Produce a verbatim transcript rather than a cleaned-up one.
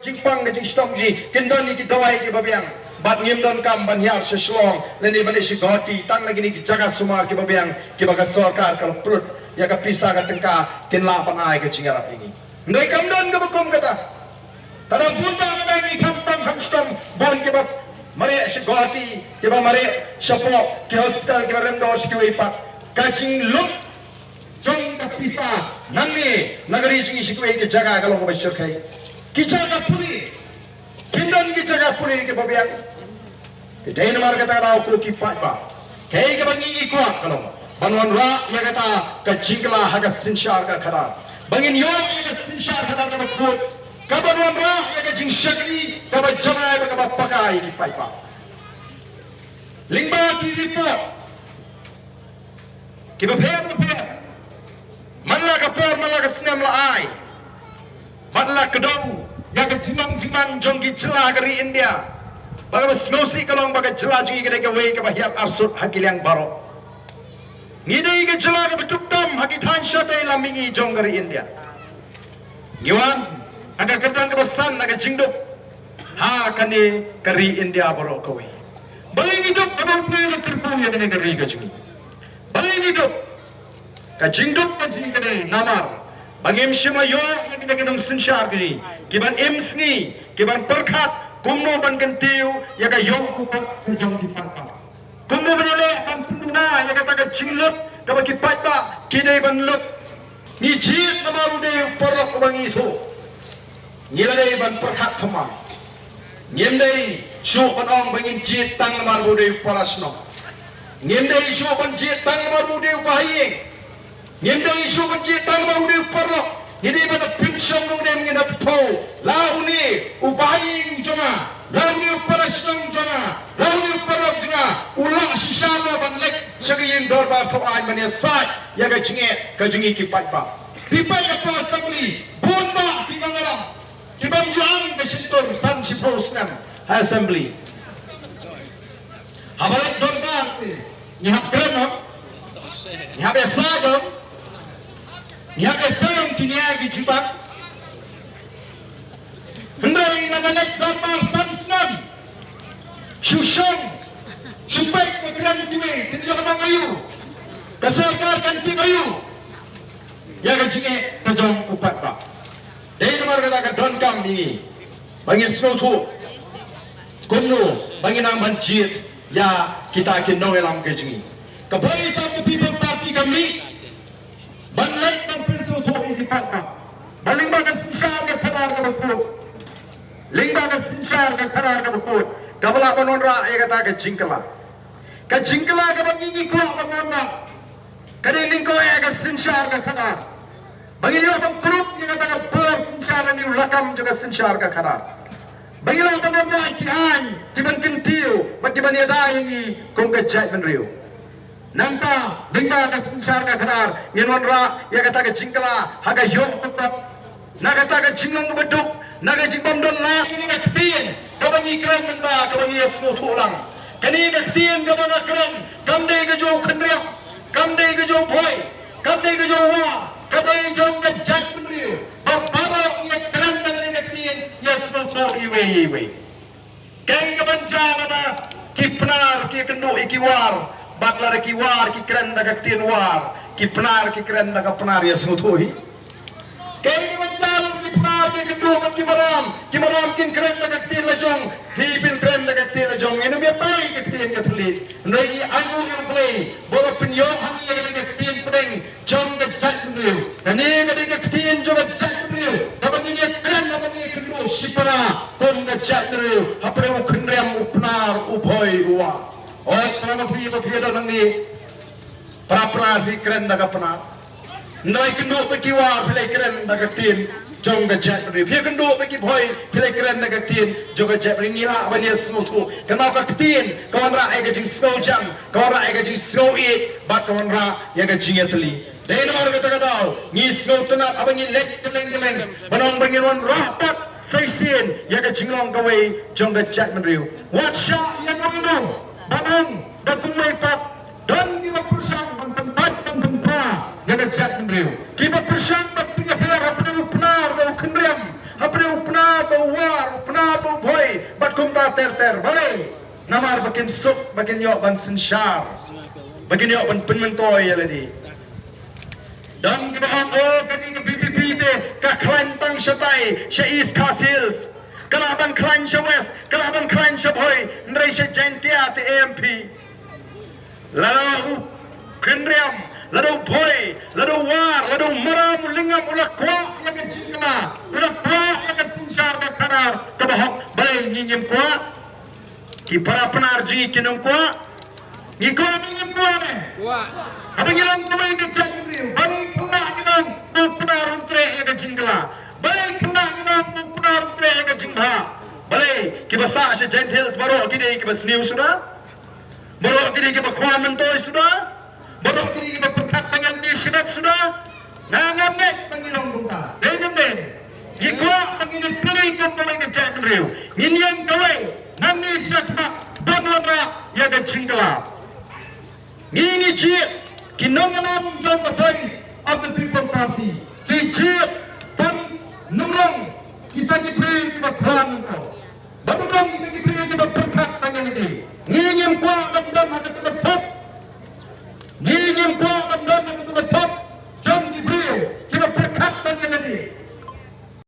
jingpang ka jingshitom jong ngi, kin don ïa ki dawai kiba biang. Bad ngim donkam ban hiar sha Shillong lane ban leit sha Guwahati, tang na kine ki jaka sumar kiba biang kiba ka sorkar ka la pynlut ïa ka pisa ka tyngka, kin lah ban ai ka jingïarap ïa ngi. Hynrei kam don kaba kum kata. Tang bun ba ka dang ïa ki kam pang kam shitom, bun kiba mareh sha Guwahati, kiba mareh shapoh ki hospital, kiba rem dor sha kiwei pat. Ka jinglut jong ka pisa nangne na ka ri jong ngi sha kiwei ki jaka ka long kaba shyrkhei. Ki jaka pule, kin don ki jaka pule kiba biang. Te dei namar kata ka daw ko ki paidbah, kaei kaba ngi ngi kwah ka long ban wanrah ïa kata ka jingkylla ha ka synshar ka khadar, ba ngin ïoh ïa ka synshar khadar kaba khuid, kaban wanrah ïa ka jingshakri kaba janai bad kaba paka ïa ki paidbah. Lyngba ki report kiba pher ba pher, man la ka por man la ka snem la ai, man la ka dong ïa ka jingmang jingman jong ki jylla ka ri India. Ba kaba sngewsih ka long ba ka jylla jong ngi ka dei kawei kaba hiar arsut ha ki liang baroh. Ngi dei ka jylla kaba duk tam ha ki thaiñ shatei lam mihngi jong ka ri India. Ngi wan ha ka kyrdan kaba san ha ka jingduk ha kane ka ri India baroh kawei. Balei ngi duk? Kaba pynlong ka kyrpang ïa kane ka ri ka jong ngi. Balei ngi duk? Ka jingduk ka jong ngi ka dei namar ba ngim shym la ïoh ïa kine ki nongsynshar ka jong ngi kiban im sngi, kiban pyrkhat kumno ban kyntiew ïa ka ïong ka kot ka jong ki paidbah. Kumno ban ïaleh ban pynduna ïa kata ka jinglut kaba ki paidbah ki dei ban lut. Ngi jied namar u dei u paralok uba ngi ithuh. Ngi la dei ban pyrkhat thymmai. Ngim dei shuh ban ong ba ngin jied tang namar ba u dei u para shnong. Ngim dei shuh ban jied tang namar ba u dei u bahaïing. Ngim dei shuh ban jied tang namar u dei u paralok. Ngi dei ban pynshong nongrim, ngin da pynpaw la une u bahaïing jong nga, la une u para shnong jong nga, la une u paralok jong nga u lah shisha mo ban leit sha ka ïing dorbar thaw aiñ ban ïasaid ïa ka jingeh ka jong ngi ki paidbah. Phi peit hapoh Assembly, bun bah ki nongïalam ki bym ju ang ka shyntur san shiphew snem ha Assembly. Haba leit dorbar te ngi hap kren, no? Ngi hap ïasaid, no? Ngi hap ïasaid ïa ki nia ki jubab. Hynrei lada leit dorbar san snem, shu shong shu peit ba kren kiwei, kin ïoh nang aïu? Ka sorkar kan tip aïu ïa ka jingeh ka jong u paidbah? Dei namar kata ka donkam ïa ngi ba ngin sngewthuh kumno ba ngin nang ban jied ïa kita ki nongïalam ka jong ngi. Ka Voice of the People Party ka mih ban leit ban pynsngewthuh ïa ki paidbah ba lyngba ka synshar ka khadar kaba khuid, lyngba ka synshar ka khadar kaba khuid, kaba lah ban wanrah ïa kata ka jingkylla. Ka jingkylla kaba ngi ngi kwah ban wanrah ka dei lyngkot ïa ka synshar ka khadar. Ba ngin ïoh ban kurup ïa kata ka bor synshar lane u lakam jong ka synshar ka khadar. Ba ngin ïoh ban wanrah ki aiñ kiban kyntiew bad kiban ïada ïa ngi kum ka jaitbynriew. Nangta lyngba ka synshar ka khadar ngin wanrah ïa kata ka jingkylla ha ka ïoh ka kot, na kata ka jinglong kaba duk, na ka jingbym don lad. Kane ka ktien kaba ngi kren mynta, kaba ngi ïasngewthuh lang, kane ka ktien kaba nga kren kam dei ka jong u Khynriam, kam dei ka jong u Bhoi, kam dei ka jong u War, ka dei jong ka jaitbynriew. Ba baroh ngi kren da kane ka ktien, ïasngewthuh iwei ïa iwei. Kaei kaban jia lada ki Pnar ki ïakynduh ïa ki War, bad lada ki War ki kren da ka ktien War, ki Pnar ki kren da ka Pnar, ïasngewthuh hi. Kaei kaban jia lada ki Pnar ki ïakynduh bad ki Maram, ki Maram kin kren da ka ktien la jong, phi phin kren da ka ktien la jong. Ngin ym ïatai ka ktien ka thylliej. Hynrei ngi ainguh ïa U Blei ba u la pynïoh ha ngi ïa ka ktien pdeng jong ka jaitbynriew. Kane ka dei ka ktien jong ka jaitbynriew kaba ngin ïakren, kaba ngin ïakynduh shipara kum ka jaitbynriew, hapdeng u Khynriam, u Pnar, u Bhoi, u War. Oi, para maphi ba phi don hangne, para Pnar phi kren da ka Pnar. Hynrei kynduh bad ki War phi la kren da ka ktien jong ka jaitbynriew. Phi kynduh bad ki Bhoi phi la kren da ka ktien jong ka jaitbynriew. Ngi lah ban ïasngewthuh. Kane ka ktien ka wanrah ïa ka jingsngewjam, ka wanrah ïa ka jingsngewieit bad ka wanrah ïa ka jingïatylli. Dei namar kata ka daw ngi sngewtynnat haba ngi leit kylleng kylleng ban ong ba ngin wanrah pat sa shisien ïa ka jinglong kawei jong ka jaitbynriew. Wat shah ïa nongdong ban ong da kumwei pat. Don kiba pyrshang ban pynbeit ban pynpra ïa ka jaitbynriew. Kiba pyrshang ban pynïapher hapdeng u Pnar bad u Khynriam, hapdeng u Pnar bad u War, kumta ter ter, balei? Namar ba kin suk, ba kin ïoh ban synshar, ba kin ïoh ban pynmyntoi ïa lade. Don kiba ong, oh, kane ka V P P te ka khlaiñ tang shatai sha East Khasi Hills, ka lah ban khlaiñ sha West, ka lah ban khlaiñ sha Bhoi, hynrei sha Jaintia te A M P. Lada u Khynriam, lada u Bhoi, lada u War, lada u Maram, u Lyngngam u la kwah ïa ka jingkylla, u la kwah ïa ka synshar ba khadar kaba hok, balei ngi ngim kwah? Ki para Pnar jong ngi kin ym kwah? Ngi kwah ne ngim kwah ne? Kwah. Haba ngi long kawei ka jaitbynriew, balei khynnah ngi long u Pnar un treh ïa ka jingkylla? Balei khynnah ngi long u Pnar un treh ïa ka jingbha? Balei kiba sah sha Jaintia Hills baroh ki dei kiba sniew suda? Baroh ki dei kiba khwan myntoi suda? Baroh ki dei kiba pyrkhat ba ngan dei shimet suda? Nga ngam ngeit ba ngi long kumta. Dei ngam dei? Ngi kwah ba ngin ïa pyrkhat kum kawei ka jaitbynriew. Ngin ïeng kawei, nangne shakhmat, ban wanrah ïa ka jingkylla. Ngi ngi jied ki nongïalam jong ka Voice of the People Party. Ki jied ban nongrong kita ki briew kiba khwan myntoi. Ban nongrong kita ki briew kiba pyrkhat tang ïa lade. Ngi ngim kwah ban don ha kata ka thup. Ngi ngim kwah